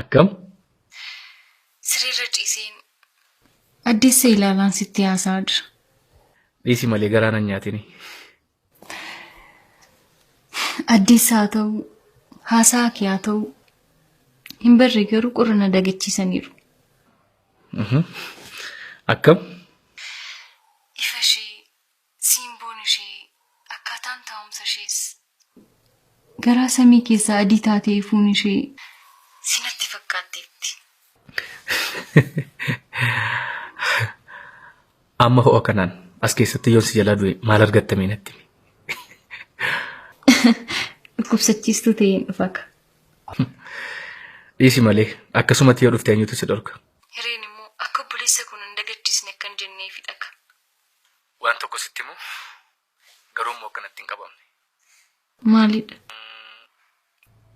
Akkam? Sireerra ciiseen addeessa ilaalaan sitti haasa'aa jira. Dhiisi malee garaa nan nyaatini. Addeessa haa ta'u, haasa'a kee haa ta'u, hin barre garuu qorra na dagachiisaniiru. Akkam? Ifa ishee, Simboon ishee, akkaataan taa'umsa ishees. Garaa samii keessaa adii taatee ifuun ishee. Si natti fakkaatteetti. Amma ho'a kanaan as keessatti yoon si jalaa du'e maal argatta mee natti himi. Dhukkubsachiistuu ta'een dhufa ka. Dhiisi malee akkasumatti yoo dhufte eenyutu si dhorka. Hireen immoo akka obboleessa koo nan dagachiisne akka hin jenneefidha ka. Waan tokko sitti himu garuu immoo akka natti hin qabamne. Maalidha?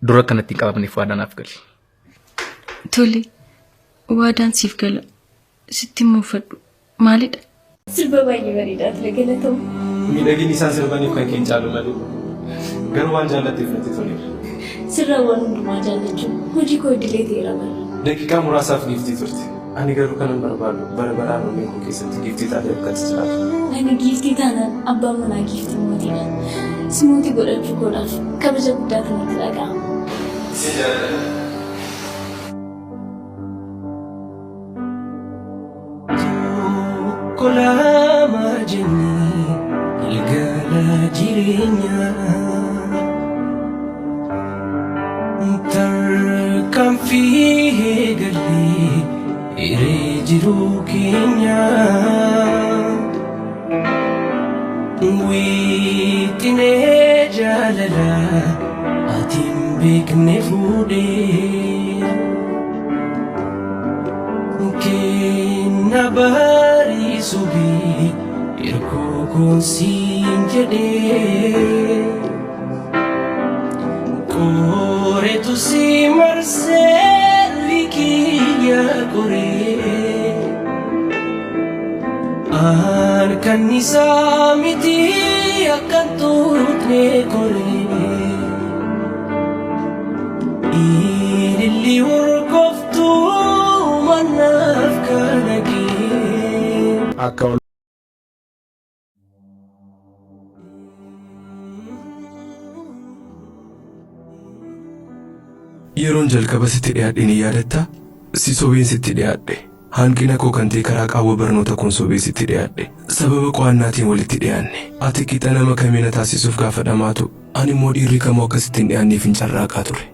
Dura akka natti hin qabamneef waadaa naaf gali. Tole, waadaan siif gala. Sitti hin muufadhu. Maalidha? Sirba baay'ee bareedaa ture galatoom. Miidhaginni isaan sirbaniif kan keen caalu malee. Garuu waan jaallatteef natti toleera. Sirraa waan hundumaa jaallachuun hojii koo idilee ta'eera bar. Daqiiqaa muraasaaf giiftii turte. Ani garuu kanan barbaadu bara baraan onnee koo keessatti giiftii taatee akka ati jiraattu. Ani giiftii taanaan abbaan manaa giiftii mootiidha. Si mootii godhachuu koodhaaf kabaja guddaatu natti dhaga'ama. Sin jaalladha. Tokko lama jennee galgala jireenyaa. Tarkaanfii eegallee hiree jiruu keenyaa. Wixinee jaalalaa ati hin beekne fuudhee. Kenna barii subii hirkoo koon siin jedhee. Qoreetu si marsee likiyya qoree. Aan kannisaa miti akkan tuutne koree. Ililli urgooftuu mannaaf kalaqee. Akka Yeroon jalqaba sitti dhiyaadhe ni yaadattaa? Si sobeen sitti dhiyaadhe. Hanqina koo kan ta'e karaa qaawwa barnoota koon sobee sitti dhiyaadhe. Sababa qo'annaatiin walitti dhiyaanne. Ati qixa nama kamii na taasisuuf gaafa dhamaatu, ani immoo dhiirri kamuu akka sitti hin dhiyaanneefin carraaqaa ture.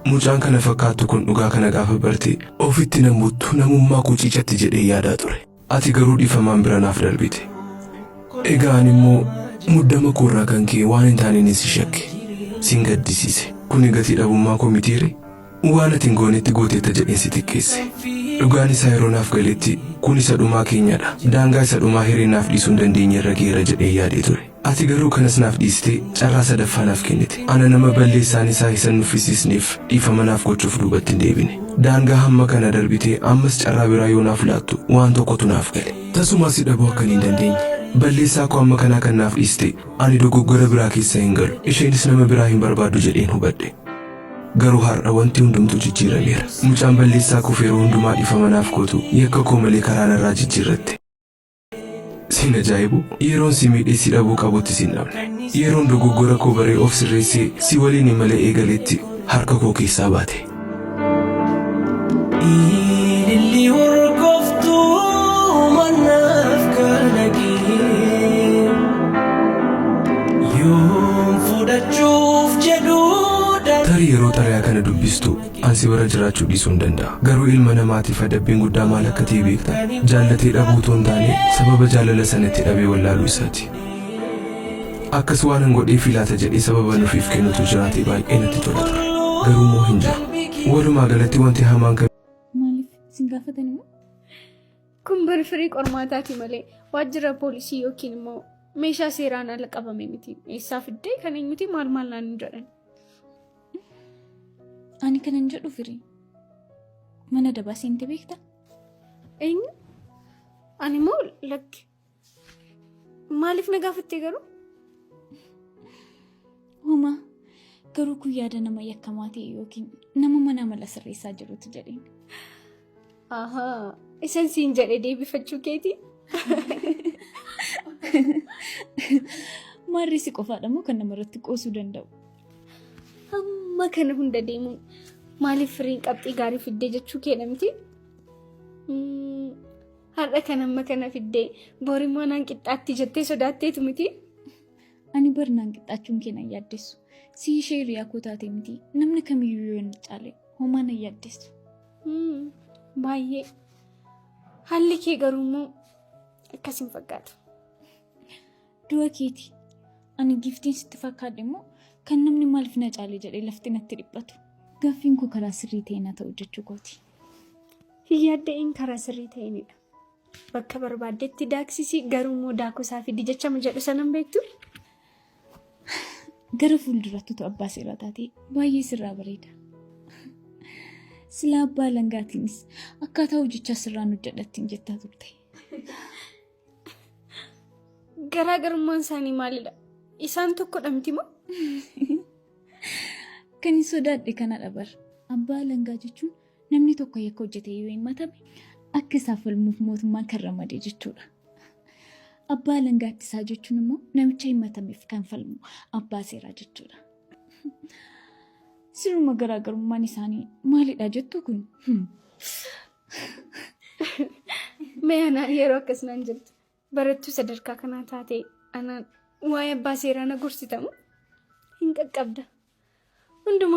Mucaan kana fakkaattu kun dhugaa kana gaafa barte ofitti nan buttu, namummaa koo ciicatti jedhee yaadaa ture. Ati garuu dhiifamaan bira naaf darbite. Egaa ani immoo muddama koo irraa kan ka'e waan hin taaneenin si shakke. Sin gaddisiise. Kuni gatii dhabummaa koo mitiiree? Waan ati hin goonetti gooteetta jedheen si xiqqeesse. Dhugaan isaa yeroo naaf galetti kun isa dhumaa keenyadha. Daangaa isa dhumaa hireen naaf dhiisuu hin dandeenye irra ga'eera jedheen yaadee ture. Ati garuu kanas naaf dhiistee carraa sadaffaa naaf kennite. Ana nama balleessaan isaa isa hin nuffisiisneef dhiifama naaf gochuuf duubatti hin deebine. Daangaa hamma kana darbitee ammas carraa biraa yoo naaf laattu waan tokkotu naaf gale. Tasumaa si dhabuu akkan hin dandeenye. Balleessaa koo hamma kanaa kan naaf dhiiste ani dogoggora biraa keessa hin galu, isheenis nama biraa hin barbaaddu jedheen hubadhe. Garuu har'a wanti hundumtuu jijjiirameera. Mucaan balleessaa koof yeroo hundumaa dhiifama naaf gootu yakka koo malee karaa narraa jijjiirratte. Sin ajaa'ibu? Yeroon si miidhee si dhabuu qabutti sin dhabne. Yeroon dogoggora koo baree of sirreessee si waliin imala eegaletti harka koo keessaa baate. Ililli urgooftuu mannaaf kalaqee yoom fudhachuuf jedhu Tarii yeroo xalayaa kana dubbistu An si bira jiraachuu dhiisuun danda'a. Garuu ilma namaatiif adabbiin guddaa maal akka ta'e beektaa? Jaallatee dhabuu utuu hin taane, sababa jaalala sana itti dhabee wallaaluu isaati. Akkas waanan godheefii laata jedhee sababan ofiif kennu utuu jiraatee baay'ee natti tola ture. Garuu immoo hin jiru. Walumaa galatti wanti hamaan kam. Maaliif isin gaafatan immoo? Kun bar firii qormaataati malee waajjira poolisii yookiin immoo meeshaa seeraan ala qabame miti. Eessaa fiddee kan eenyuti maal maal naan hin jedhan. Ani kanan jedhu firii. Mana dabaa seente beekta? Eenyu? Ani immoo lakki. Maaliif na gaafattee garuu? Homaa. Garuu kun yaada nama yakkamaa ta'e yookiin nama mana amala sirreessaa jirutu jedheen. Ahaa, isan siin jedhe deebifachuu keeti? Maarri si qofaadha moo kan namarratti qoosuu danda'u? Hamma kana hunda deemuun maaliif firiin qabxii gaarii fiddee jechuu keedha miti? Har'a kan amma kana fiddee borimmoo naan qixxaatti jettee sodaatteetu miti? Ani bar naan qixxaachuun kee nan yaaddessu. Si ishee hiriyaa koo taate miti namni kamiyyuu yoo na caale homaa nan yaaddessu. Baay'ee. Haalli kee garuu immoo akkas hin fakkaatu. Du'a keeti. Ani giftiin sitti fakkaadhe immoo kan namni maaliif na caale jedhee lafti natti dhiphatu. Gaaffiin koo karaa sirrii ta'een haa ta'u jechuu kooti. Hin yaadda'in karaa sirrii ta'eenidha. Bakka barbaaddetti daaksisi garuu immoo daakuu isaa fidi jechama jedhu sana hin beektu? Gara fuulduratti utuu abbaa seeraa taatee baay'ee sirraa bareeda. Silaa abbaa alangaatiinis akkaataa hojichaa sirraan hojjedhattiin jettaa turte. Garaagarummaan isaanii maalidha? Isaan tokkodha miti moo? Kan hin sodaadhe kanadha bar. Abbaa alangaa jechuun namni tokko yakka hojjete yoo himatame akka isaaf falmuuf mootummaan kan ramade jechuudha. Abbaa alangaa ittisaa jechuun immoo namicha himatameef kan falmu abbaa seeraa jechuudha. Siruma garaagarummaan isaanii maalidha jettu kun? Mee anaan yeroo akkas naan jettu barattuu sadarkaa kanaa taate anaan waa'ee abbaa seeraa na gorsitamu hin qaqqabda. Hundumaa